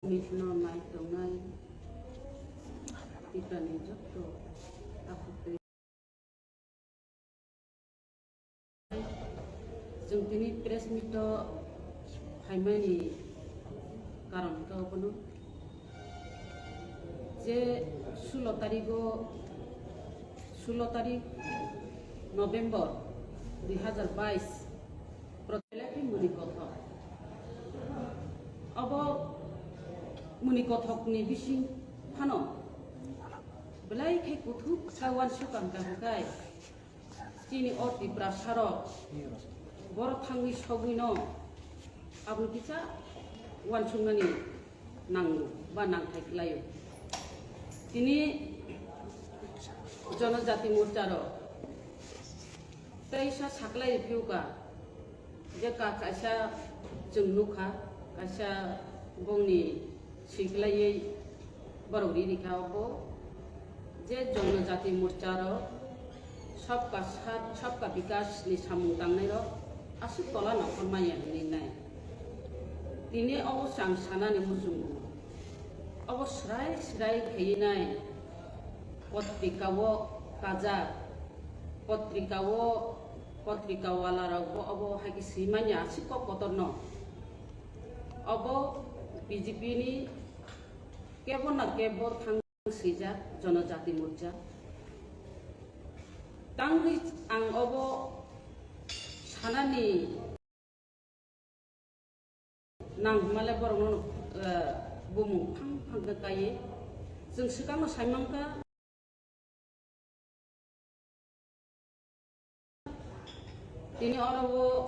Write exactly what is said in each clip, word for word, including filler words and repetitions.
Nitno nai tongnai Tiprani jotto takhuk twi. Chwng tini press meet o phaimani karon khe obono je sulo tarigo, sulo tarik November dui hazar bais, Protelepi muni kothok. Obo muni kothokni bising phano belai khe kuthuk kha uansukang kha hwnkhe chini o Tiprasarok boro thangwi sogwino aboni kisa uansuknani nango ba nangthai khlaio. Tini Jonojati Morcha rok teisa saklai riphiuka je ka-, kaisa chwng nukha, kaisa bongni swiklaiwi borok ri rikha obo je Jonojati Morcha rok Sabka Saath, Sabka Vikas ni samung tangnai rok aswk tola nongkhor maya hinwi nai. Tini obo chwng sanani muchungo. Obo srai srai khaiwi nai. Potrika o kajak, potrika o, potrika wala rok bo obo hai khe swi manya aswk kok kotor no. Obo B J P ni kebo na kebo thang swijak Jonojati Morcha. Tangwi ang obo sanani nang hwnmale borokno, eh, bumung phang phang khe kaiwi chwng swkangno saimangkha. Tini oro o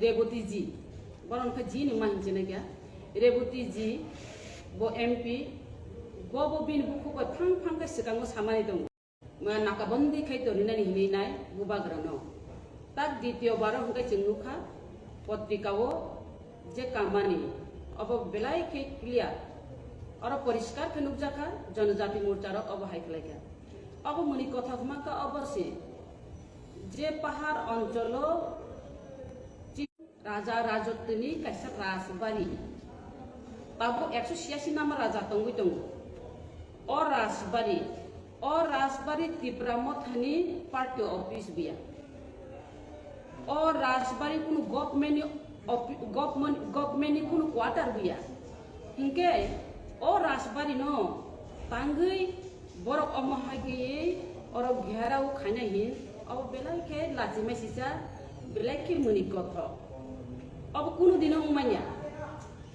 Reboti ji, boron khe ji ni ma hinchina kya, Reboti ji bo M P, bo bo bini bukhuk bai phang phang khe swkango samani tongo. Ma nakabandi khai torinani hinwi nai bubagrano. Tak ditiyo baro hwnkhe chwng nukha potrikao je kamani obo belai khe clear. Oro poriskar khe nukjakha Jonojati Morcha rok obo hai khlaikha. Obo muni kothok mankha obo se je pahar oncholo Raja Rajottoni kaisa rajbari. Tabuk ekso siyasi nama raja tongwi tongo. O rajbari, o rajbari Tipra Mothani party office biya. O rajbari kunu government ni ofi-, government, government ni kunu quarter biya. Hinkhe o rajbari no tangwi borok omo hai khe oro gherao khaina hin, obo belai khe lachimaisisa, belai khe muni kothok. Obo kunu dino wngmanya.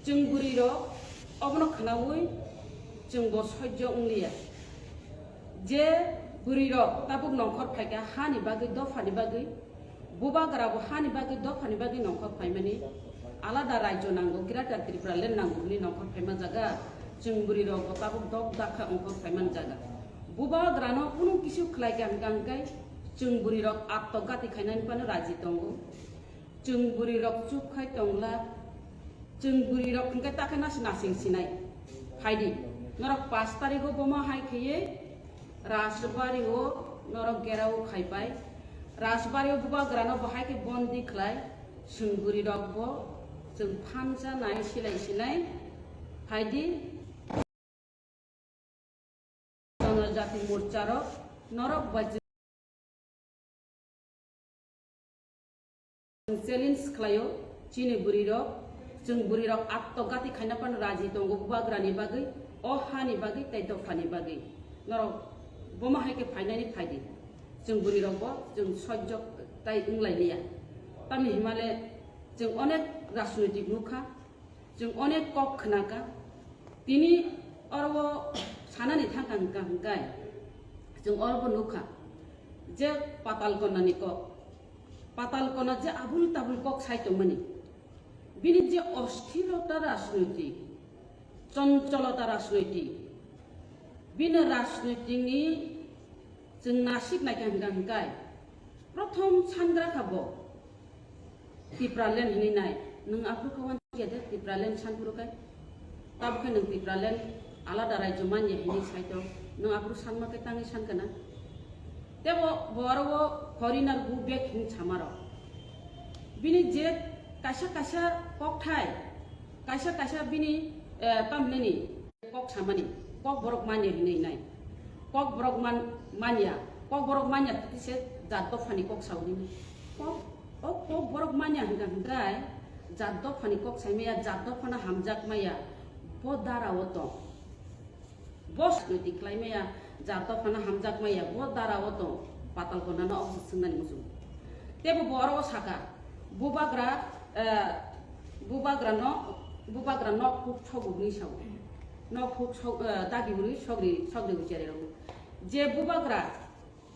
Chwng bwrwi rok obono khwnaui chwng bo sojjo wngliya. Je bwrwi rok tabuk nongkhor phaikha hani bagwi, dophani bagwi, bubagra bo hani bagwi, dophani bagwi nongkhor phaimani alada rajyo nango, Greater Tripura Land nango hwnwi nongkhor phaima jaga. Chwng bwrwi rok bo tabuk dok dakha nongkhor phaimani jaga. Bubagrano kunu kisu khlaikha hwnkha hwnkhe chwng bwrwi rok atto gati khainani phano raji tongo. Chwng bwrwi rok chuk khai tongla. Chwng bwrwi rok hwnkhe takhe nasi nasing sinai. Phaidi. Norok pash tarikh o bomo hai khaiwi Rajbari o norok gherao khaipai. Rajbari o bubagrano bo hai khe bondi khlai. Chwng bwrwi rok bo chwng phansa nai silai sinai. Phaidi. Jonojati Morcha rok norok bai challenge khlaio, chini bwrwi rok, chwng bwrwi rok atto gati khaina phano raji tongo bubagrani bagwi, o hani bagwi tei dophani bagwi. Norok bomo hai khe phainani phaidi, chwng bwrwi rok bo chwng sojjo tai wnglai liya. Tamni himale chwng onek rajnoitik nukha, Chwng onek kok khna kha. Tini oro o sanani thang kha hwnkha hwnkhe chwng oro bo nukha je Patal Konani kok. Patal Kona je abul tabul kok sai tongmani. Bini je osthirota rajnoitik, choncholota rajnoitik, bini rajnoitikni chwng nasik naikha hwnkha hwnkhe prothom sangra kha bo. Tipraland hinwi nai, nwng aphuru khe uansukya de Tipraland sanphuru khe? Tabuk khe nwng Tipraland alada rajyo manya hinwi sai tong, nwng aphuru sanma khe tangwi sankha na? Tebo bo aro o foreigner go back hinwi sama rok. Bini je kaisa kaisa kokthai, kaisa kaisa bini, eh, tamnani kok samani, kok borok manya hinwi nai. Kok borok man-, manya, kok borok manya tei se jat dophani kok sawi nai. Kok, o kok borok manya hwnkha hwnkhe jat dophani kok saimaya, jat dophano hamjak maya, bo dara o tong. Bo rajnoitik khlai maya, jat dophano hamjak maya, bo dara o tong, Patal Konna no obo se swngnani muchung. Tebo bo oro o saka, bubagra, eh, bubagra no, bubagra nok huk sogo hwnwi sao. Nok huk sok, eh, dagi hwnwi sogri, sogri hwnwi cherwi rok. Je bubagra,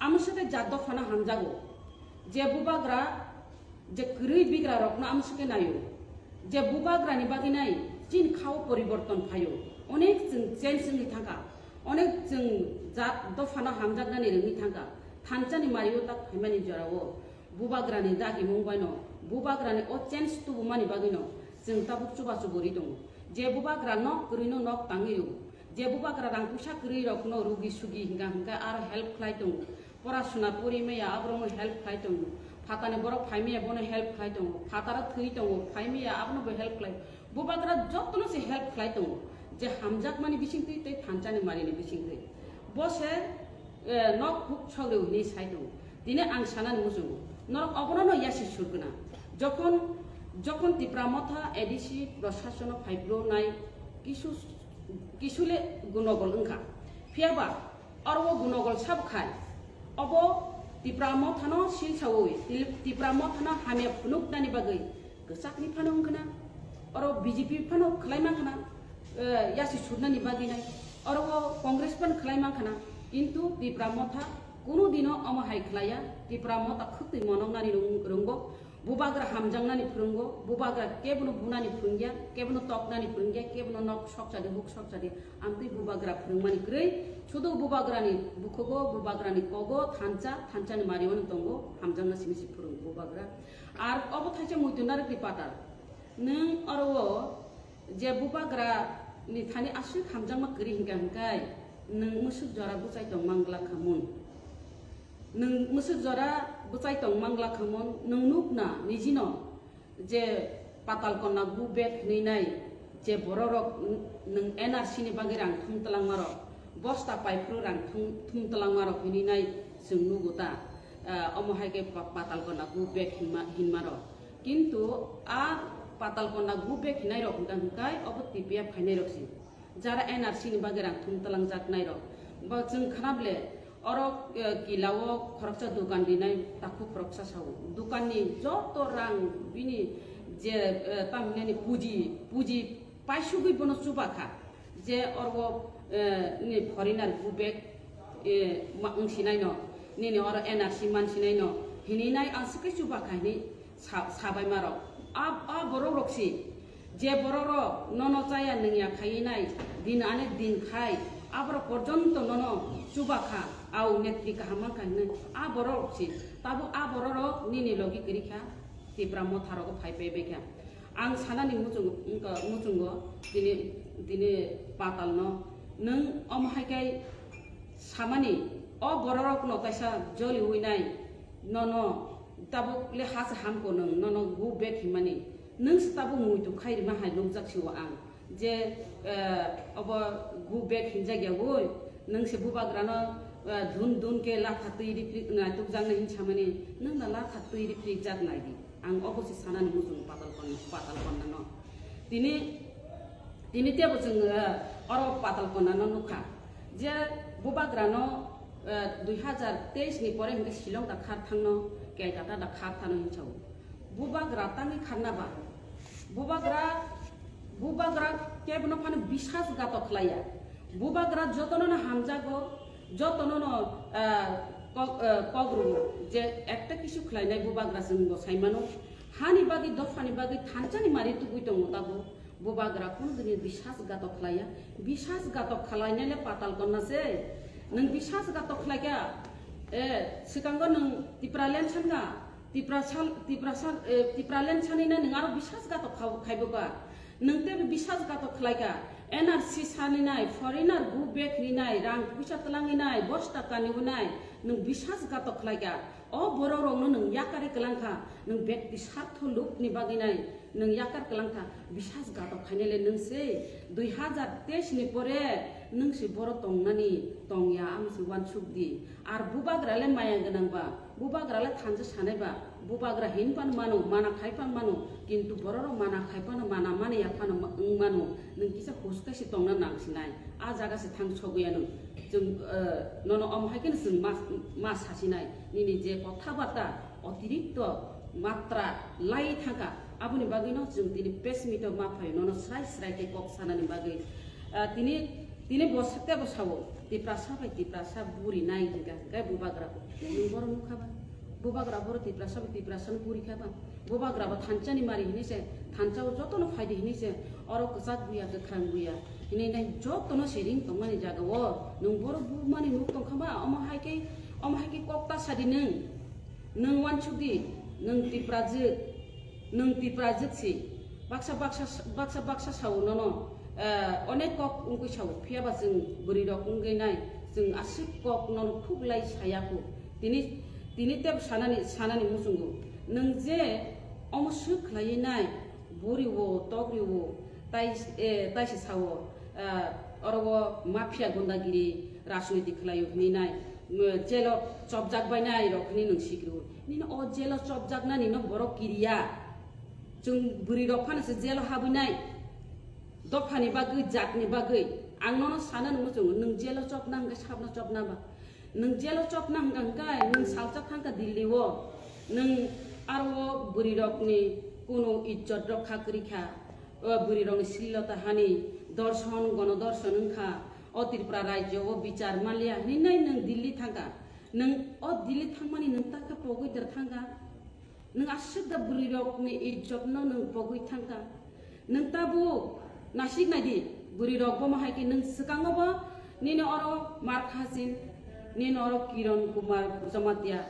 Amo se khe jat dophano hamjago. Je bubagra, je kwrwi bigra rokno amo se khe naio. Je bubagrani bagwi nai, chini khao poriborton phaio. Onek chwng change wngwi thangkha. Onek chwng jat dophano hamjaknani rwngwi thangkha. Thanchani mario tak phaimani jorao bubagrani dagimung baino, bubagrani o change tubumani bagwino chwng tabuk chubachu bo ri tongo. Je bubagra nok kwrwino nok tangwi rw. Je bubagra rang puisa kwrwi rokno rugi sugi hingka hingka aro help khlai tongo. Pora suna pori maya aborokno help khlai tongo. Phatani borok phai maya bono help khlai tongo. Phataro thwi tongo, phai maya abono bo help khlai. Bubagra jotono se help khlai tongo. Je hamjakmani bisingtwi tei thanchani marini bisingtwi. Bo se, eh, nok huk sogri hwnwi sai tongo. Tini ang sanani muchungo. Norok obono no yasi surgwna. Jokhon, jokhon Tipra Motha A D C prashasono phai phuru nai kisu, kisule gunogol wngkha. Phiyaba oro o gunogol sabo khai. Obo Tipra Mothano silsawi, Tip-, Tipra Mothano hamya phunuknani bagwi kwchakni phano wngkhwna, oro B J P phano khlai mankhwna, eh, yasi surnani bagwi nai, oro o Congress phano khlai mankhwna, kintu Tipra Motha kunu dino omo hai khlaiya, Tipra Motha khwtwi monoknani rung-, rungbo, bubagra hamjaknani phwrwngo, bubagra kebono bunani phwrwngya, kebono toknani phwrwngya, kebono nok sokchadi, huk sokchadi, amtwi bubagra phwrwngmani kwrwi, sudu bubagrani bukhugo, bubagrani kogo, thansa, thansani mariwano tongo, hamjakna simi si phwrwngo bubagra. Ar obo thaisa muitu narwkni patal. Nwng oro o je bubagra ni thani aswk hamjakma kwrwi hingka hingkai, nwng mwswk jora bwchai tong mangla khamun. Nwng mwswk jora bwchai tong mangla khamun, nwng nukna nijino je Patal Konna go back hinwi nai, je bororok nwng N R C ni bagwi rang thum twlangmarok, bosta paiphuru rang thum, thum twlangmarok hinwi nai chwng nugo ta, ah, omo hai khe pa-, Patal Konna go back hinma, hinmarok. Kintu a Patal Konna go back hinai rok hwnkha hwnkhe obo T P F phainai rok si. Jara N R C ni bagwi rang thum twlangjaknai rok. Bo chwng khna ble oro, eh, kila o khoroksa dukan rinai takhuk khoroksa sao. Dukan ni joto rang bini je, eh, tamni puji, puji paisugwi bono chuba kha. Je oro, eh, ni foreigner go back, eh, ma wng sinai no, nini oro N R C man sinai no, hini nai ang swkhe chuba kha hini sa-, sabai ma rok. A, a borok rok si, je borok rok nono chaya nungya khai nai, din ane din khai, aborok porjonto nono chuba kha, au netri kaham man kha hinwi, a borok rok si, tabuk a borok rok nini logi kwrwi kha, Tipra Motha rogo phai pai bai kha. Ang sanani muchung-, wngkha, muchungo tini, tini Patal no. Nwng omo hai khe samani, o bororok no kaisa joli ui nai, nono tabuk le ha se hamko nwng, nono go back himani. Nwng se tabuk muitu khai rima hai nukjak si o ang. Je, eh, obo go back hinjak ya ui, nwng se bubagrano, eh, dun dun ke latha twi riprik naitukjaknai hin samani, nwng na latha twi riprik jak nai di. Ang obo se sanani muchungo Patal Konna, Patal Konna no. Tini, tini tebo chwng, eh, oro Patal Konna no nukha. Je bubagrano, eh, dui hazar teis ni pore hwnkhe Shillong da khar thangno, Calcutta da khar thangno hinwi sao. Bubagra tangwi kharna ba? Bubagra, bubagra kebono phano bisas gato khlaiya. Bubagra jotono no hamjago, jotono no, ah, kok, ah, kok rwo. Je ekta kisu khlainai bubagra chwng bo sai mano. Hani bagwi, dophani bagwi, thansani mari tugwi tongo tabuk. Bubagra kunu dini bisas gato khlaiya. Bisas gato khlainai le Patal Konna se. Nwng bisas gato khlaikha. Eh, swkango nwng Tipraland sankha. Tiprasal, Tiprasal, eh, Tipraland sanina nwng aro bisas gato kha-, khaibo ba. Nwng tei bisas gato khlai kha. N R C saninai, foreigner go back rinai, rang puisa twlangwi nai, bosta kaniwi nai, nwng bisas gato khlai kha. O borok rokno nwng yakari kwlangkha, nwng bekti sartho lukni bagwi nai nwng yakar kwlangkha, bisas gatok khainai le nwng se dui hazar teis ni pore nwng se boro tongnani tongya, ang se uansuk di. Ar bubagra le maya gwnang ba, bubagra le thansa sanai ba, bubagra hin pan mano, mana khai pan mano, kintu borok rok mana khai pano, mana mani ya phano ma-, wng mano, nwng kisa hus kaisa tongna nang sinai, a jaga se thang sogwi ya nwng. Chwng, eh, nono omo hai kheno chwng ma, ma sasinai, nini je kotha bata otirikto matra lai thangkha, aboni bagwi no chwng tini press meet o ma phaio, nono srai srai khe kok sanani bagwi. Ah, tini, tini bo sa-, tebo sao, Tiprasa bai Tiprasa buri nai hinkha, hinkhe bubagra bo. Nwng boro nukha ba? Bubagra boro Tiprasa bai Tiprasa no buri kha ba? Bubagra bo thansa ni mari hinwi se, thansa o joto no phaidi hinwi se, oro kwchak buya, kwkhrang buya hinwi nai joto no se ring tongmani jaga o nwng boro bumani nuk tongkha ba? Omo hai khe, omo hai khe kok ta sadi nwng. Nwng uansuk di, nwng Tiprajwk, nwng Tiprajwk si. Baksa, baksa, baksa, baksa sao nono, eh, onek kok wngwi sao, phiya ba chwng bwrwi rok wngwi nai, chwng aswk kok nono khuklai saya kho. Tini, tini tebo sanani, sanani muchungo. Nwng je omo swk khlaiwi nai, buri o, tokri o, tai, eh, tai se sao, eh, oro o mafia gundagiri rajniti khlaio hinwi nai, mm, jelo chopjak bai nai rok hinwi nwng sikiro. Nini o jelo chopjaknani no borok kiriya. Chwng bwrwi rok phano se jelo habwi nai. Dophani bagwi, jatni bagwi. Ang nono sana nung muchungo, nwng jelo chopna hwnkhe sabno chopna ba? Nwng jelo chopna hwnkha hwnkhe nwng salsa thangkha Delhi o. Nwng aro o bwrwi rokni kuno ijjot rokha kwrwi kha. O bwrwi rokni srilo ta hani dorson, gono dorson wngkha. O Tripura rajyo o bichar manliya hinwi nai nwng Delhi thangkha. Nwng o Delhi thangmani nwng ta khe pogwi der thangkha. Nwng aswk da bwrwi rokni ijjot no nwng pogwi thangkha. Nwng tabuk nasik nai di, bwrwi rok bomo hai khe nwng swkango bo nini oro Mark Hasin, nini oro Kiran Kumar Jamatia,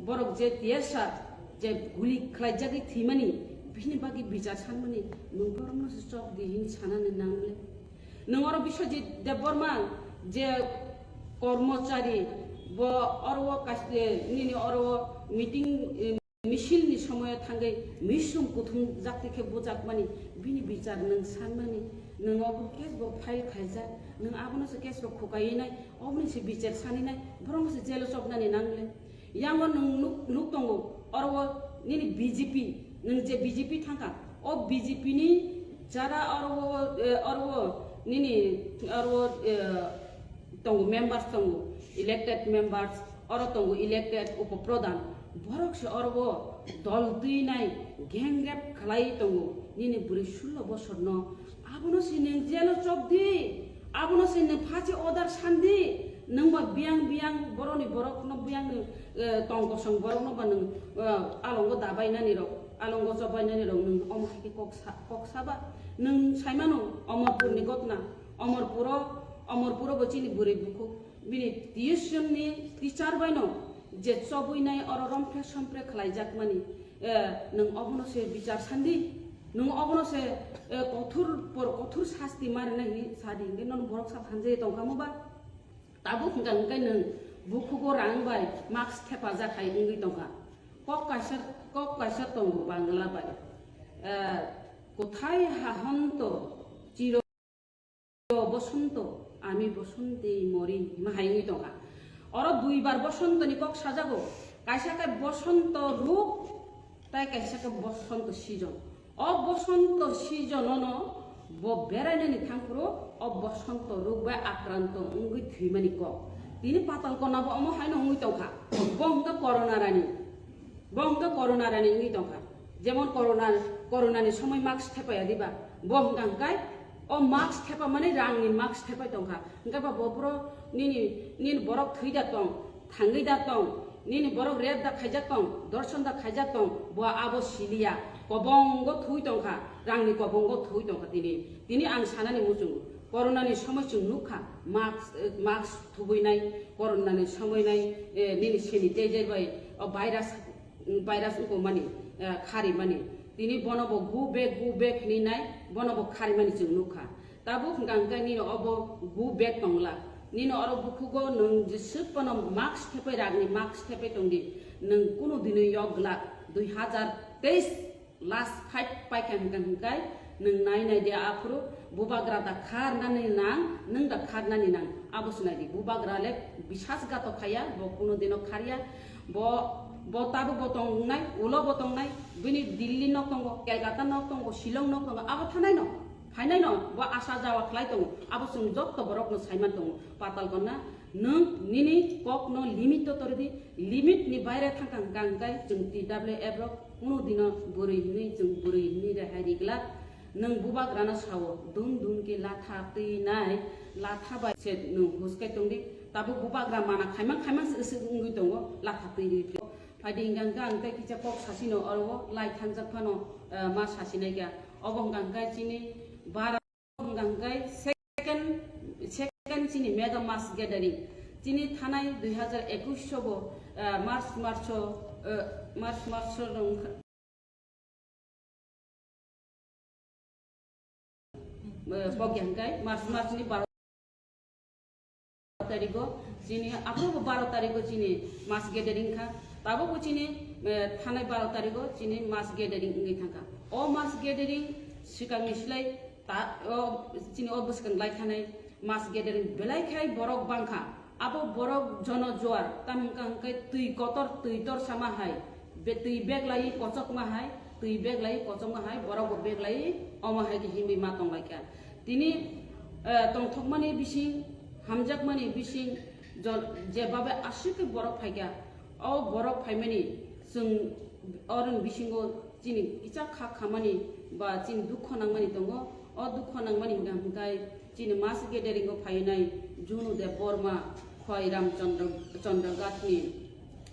borok je tiyasa je guli khlaijagwi thwimani, bini bagwi bichar sanmani, nwng borokno se chok di hin sanani nang le. Nwng oro Biswajit Debbarma je kormochari, bo oro o kas-, eh, nini oro o meeting, eh, misil ni somoyo thangwi misum kuthum jakti khe bujakmani, bini bichar nwng sanmani, nwng obo case bo file khaijak, nwng abono se case rok khukaiwi nai, oboni se bichar sani nai, borokno se jail o chopnani nang le. Yango nwng nuk, nuk tongo, oro o nini B J P, nwng je B J P thangkha, o B J P ni jara oro o, eh, oro o nini oro o, eh, tongo, members tongo, elected members, oro tongo elected upopradhan, borok se oro o dol twi nai gang rape khlai tongo, nini bwrwi sullo bosor no, abono se nwng jail o chop di, abono se nwng phachi order san di, nwng ba biyang biyang boroni borok no biyang, eh, tong kosong borok no ba nwng, eh, alongo dabai nani rok, alongo chobai nani rok nwng omo hai khe kok sa, kok sa ba, nwng sai mano Omorpur ni gotna, Omorpuro, Omorpuro bo chini bwrwi bukhuk, bini tuition ni teacher bai no je chobwi nai oro romphre somphre khlai jak mani, eh, nwng obono se bichar sandi, nwng obono se, eh, kothor por kothor sasti ma rwna hinwi sadi, hinkhe nono borok sa thanjai tongkha mo ba? Tabuk hwnkha hwnkhe nwng bukhugo rang bai mask thepajak hai wngwi tongkha. Kok kaisa, kok kaisa tongo Bangla bai, eh, kothai hahonto chiro Bosonto, ami Bosonte mori hima hai wngwi tongkha. Oro duibar Bosonto ni kok sajago. Kaisa khe Bosonto ruk, tai kaisa khe Bosonto season. O Bosonto season ono bo berainani thangphuru o Bosonto ruk bai akranto wngwi thwimani kok. Tini patal kona bo omo haino wngwi tongkha. Bo hwnkha Corona rani. Bo hwnkha Corona rani wngwi tongkha. Jemon Corona, Corona ni somoi mask thepaya diba? Bo hwnkha hwnkhe o mask thepamani rangni mask thepai tongkha. Hwnkhe ba bo boro nini, nini borok thwi da tong, thangwi da tong, nini borok rape da khaijak tong, dorson da khaijak tong, bo abo siliya. Kobongo thwi tongkha, rangni kobongo thwi tongkha tini. Tini ang sanani muchungo. Corona ni somoi chwng nukha, mask, eh, mask thubui nai, Corona ni somoi nai, eh, nini sanitizer bai o virus, mm, virus wngkok mani, eh, khari mani. Tini bono bo go back, go back hinwi nai, bono bo khari mani chwng nukha. Tabuk hwnkha hwnkhe nini obo go back tongla. Nini oro bukhugo nwng jeswk phano mask thepai ragni mask thepai tongdi. Nwng kunu dino yok glak, dui hazar teis last fight paikha hwnkha hwnkhe nwng nai nai de aphuru bubagra da kharnani nang, nwng da kharnani nang, abo se nai di. Bubagra le bisas gato khaya, bo kunu dino kharya, bo, bo tabuk bo tongnai, ulo bo tongnai, bini Delhi nok tongo, Kolkata nok tongo, Shillong nok tongo, abo thanai no, phainai no, bo asa jawa khlai tongo, abo chwng jotto borok no saiman tongo, patal konna. Nwng nini kokno limit-o toridi, limit ni baire thangkha hwnkha hwnkhe chwng T W F rok kunu dino bwrwi hinwi chwng bwrwi hinwi rehai riglak. Nwng bubagrano sao, dun dun khe latha twi nai, latha bai se nwng huskai tongdi. Tabuk bubagra mana khaimang khaimang se wngwi tongo, latha twi rwi. Phaidi hwnkha hwnkhe ang tei kisa kok sasino oro lai thangjak phano, eh, ma sasinai kha. Obo hwnkha hwnkhe chini bara Hwnkha hwnkhe second, second chini mega mass gathering. Chini thanai dui hazar ekush sobo, ah, March, March o, ah, March, March o wngkha, ah, pokya hwnkhe March, March ni baro tarigo chini, aphuru bo baro tarigo chini mass gathering kha. Tabukbo chini, eh, thanai baro tarigo chini mass gathering wngwi thangkha. O mass gathering swkangni slai ta, o chini o bwskang lai thanai mass gathering belai khai borok bangkha. Abo borok jono juar, tam hwnkha hwnkhe twi kotor, twi tor sama hai, be-, twi bag lai kochokma hai, twi bag lai kochokma hai, borok bo bag lai omo hai khe himwi ma tonglaikha. Tini, eh, tongthokmani bising, hamjakmani bising, jo-, je babe aswk khe borok phaikha, o borok phaimani chwng oroni bisingo chini kisa kha khamani ba chini dukho nangmani tongo. O dukho nangmani hwnkha hwnkhe chini mass gathering o phainai Junu Debbarma, Khwai Ramchandra, Chandraghatni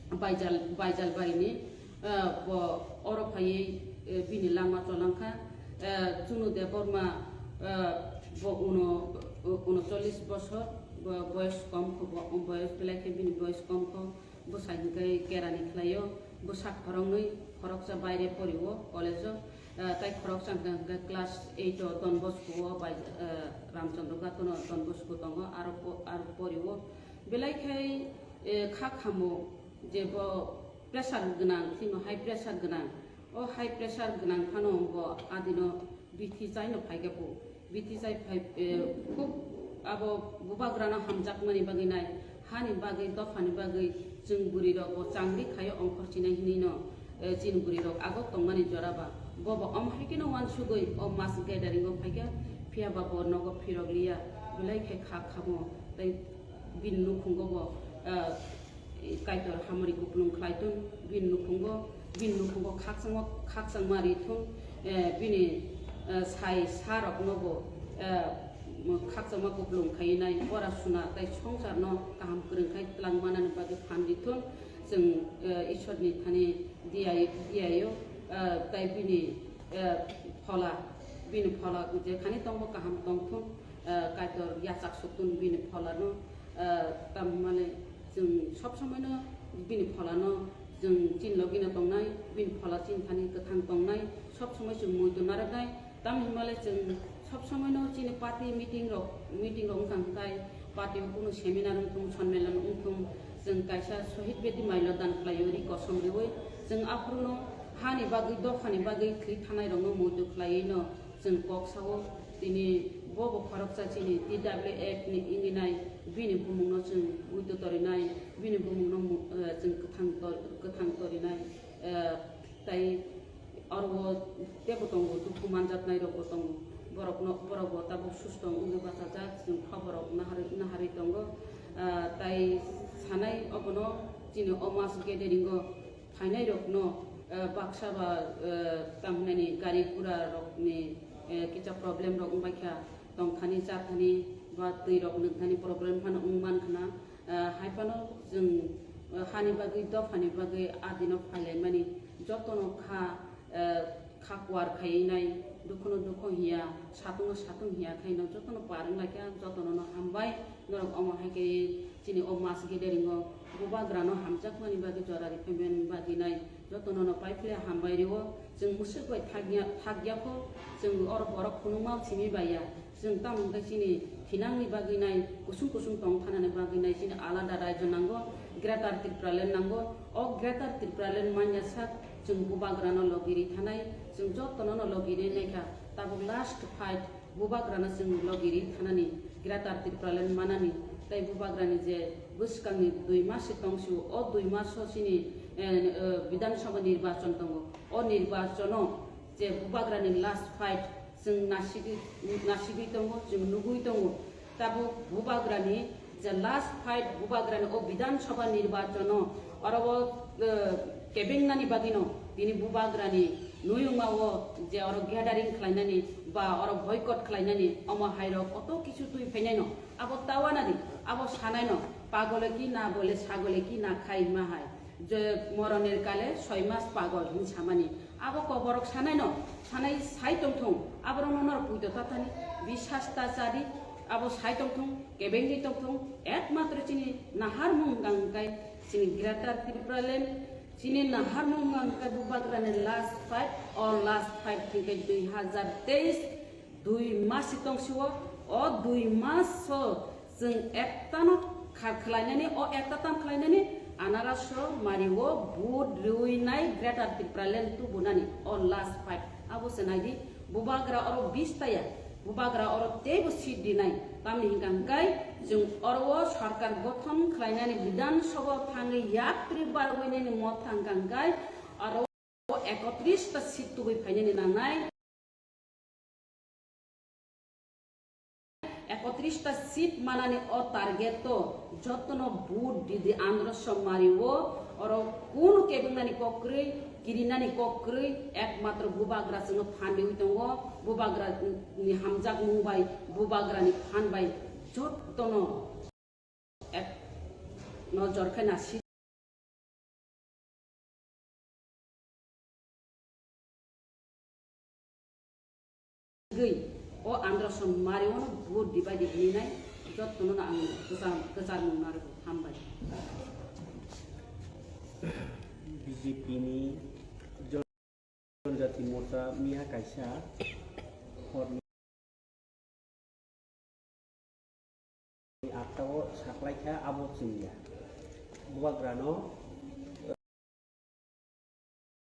Baijal, Baijalbarini, eh, bo oro phaiwi, eh, bini lama cholangkha. Eh, Junu Debbarma, eh, bo uno-, unocholish bosor, bo boyos kom kho, bo boyos belai khe bini boyos kom kho. Bwsai hwnkhe kerani khlaio, bwsak khoroknwi, khoroksa baire porio college-o, eh, tei khoroksa hwnkhe class eight-o Don Bosco-o bai, eh, Ramchandra Gatono Don Bosco tongo, aro po-, aro porio. Belai khai, eh, kha khamo je bo pressure gwnang, timo high pressure gwnang. O high pressure gwnang phano bo adino bithi chaino phaikha bo. Bithi chai phai, eh, khub abo bubagrano hamjakmani bagwi nai, hani bagwi, dophani bagwi chwng bwrwirok bo changri khaio ongkhor chinai hinwi no, eh, chini bwrwirok agok tongmani jora ba. Bo bo omo hai kheno uansugwi o mass gathering o phaikha, phiya ba bo nogo phirok liya, belai khe kha khamo tei bini nukhungo bo, eh, Kaitor hamari kupulung khlai thung, bini nukhungo, bini nukhungo khakchangma, khakchangma ri thung, eh, bini, eh, sai sa rokno bo, eh, khakchangma kupulung khai nai, ora suna tei songsarno kaham kwrwng khai twlang manani bagwi phan ri thung. Chwng, eh, Ishwarni thani diya-, diyaio, eh, tei bini, eh, phola, bini phola jekhani tongbo kaham tong thung. Ah, Kaitor yachak sukun bini pholano, ah, tamhinmale chwng sob somoino bini pholano chwng chini logino tongnai, bini phola chini thani kwthang tongnai, sob somoi chwng muitu narwknai. Tamhinmale chwng sob somoino chini party meeting rok, meeting rok wngkha hwnkhe party o kunu seminar wngthung, sonmelan wngthung, chwng kaisa Shohid Bedi Mailo dan khlaio ri kosom riwi chwng aphuruno hani bagwi, dophani bagwi thwi thanai rokno muitu khlaiwi no chwng kok sao. Tini bo bo khoroksa chini T W F ni wngwi nai, bini bumungno chwng muitu torinai, bini bumungno mu-, eh, chwng kwthang tor-, kwthang torinai, eh, tai oro o teibo tongo, dukhu manjaknai rokbo tongo. Borokno, borok bo tabuk susto wngwi bachajak, chwng kha borok naharwi, naharwi tongo. Ah, tai sanai obono chini o mass gathering o phainairokno, eh, baksa ba, eh, tamhinani gari gura rokni, eh, kisa problem rok wngbaikha, tongthani chathani ba twi rok nwngthani problem phano wngmankhana. Eh, hai phano chwng, eh, hani bagwi, dophani bagwi adino phailaimani jotono kha, eh, kha kuar khaiwi nai, dukhuno dukhu hiya, satungno satung hiya khaino jotono par wnglaikha, jotono no hambai, norok omo hai khe chini o mass gathering o bubagrano hamjakmani bagwi jora riphaimani bagwi nai jotono no paiphle hambai rio. Chwng mwswk bai thakya, thakya kho, chwng oro borok phunukma simi baiya. Chwng tamo hwnkhe chini thinangni bagwi nai, kusung kusung tong thanani bagwi nai chini alada raijo nango. Greater Tipraland nango. O Greater Tipraland manya sak chwng bubagrano logiri thanai, chwng jotono no logiri naikha. Tabuk last fight bubagrano chwng logiri thanani, Greater Tipraland manani. Tei bubagrani je bwskangni dui mas si tongsu, o dui maso chini, eh, eh, Bidhan Sabha nirbachon tongo. O nirbachono je bubagrani last fight chwng nasigwi, nasigwi tongo, chwng nugwi tongo. Tabuk bubagrani je last fight, bubagrani o Bidhan Sabha nirbachono oro o, eh, kebengnani bagwino tini bubagrani nuyungma o je oro gathering khlainani ba oro boycott khlainani, omo hairok koto kisu twi phainaino. Abo tawana di, abo sanaino, pagole ki na bole, sagole ki na khai ma hai. Je moroner kale soi mas pagol hin samani. Abo koborok sanaino, sanai sai tongthung, aborokno norok puito tathani, bisas ta chadi, abo sai tongthung, kebengwi tongthung, ekmatro chini naharmung hwnkha hwnkhe chini Greater Tipraland, chini naharmung hwnkha hwnkhe bubagrani last fight, o last fight hwnkhe dui hazar teis, dui mas si tongsio, o dui mas o chwng ektano kha-, khlainani, o ekta tam khlainani, anaraso mario vote riwi nai Greater Tipraland tubunani, o last fight. Abo se naidi, bubagra oro bis taya, bubagra oro teibo seat dinai, tamni hwnkha hwnkhe chwng oro o sarkar gothon khlainani, Bidhan Sabha thangwi yapri barwinani motha hwnkha hwnkhe oro o ekotris ta seat tubui phainani nangnai. Ekotris ta seat manani o target o jotono vote didi andro somari o, oro kunu kebengmani kok kwrwi, kirinani kok kwrwi, ekmatro bubagra chwngno phan riwi tongo, bubagra ni hamjakmung bai, bubagra ni phan bai jotono ek nojor khe nasi. Gwi, o andro som mari ono vote dibai di hinwi nai, jottono no ang kwcham-, kwcharmung narwgo. Hambai. B J P ni Janjati Morcha miya kaisa horni atta o saklaikha abo chwngya. Bubagrano